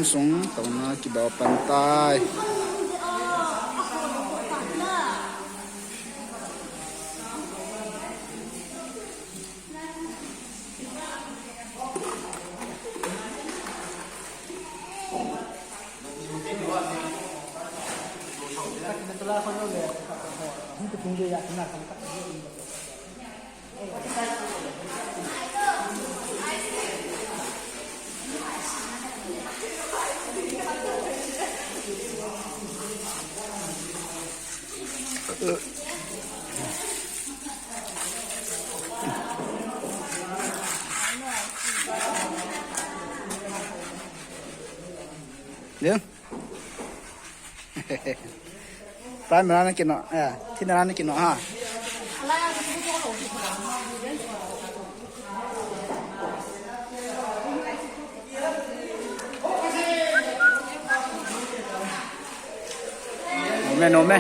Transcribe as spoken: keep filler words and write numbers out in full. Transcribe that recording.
Sung tona kibau pan tai. Lim. Primera na kino, eh, thinera na kino ha. Nome, nome.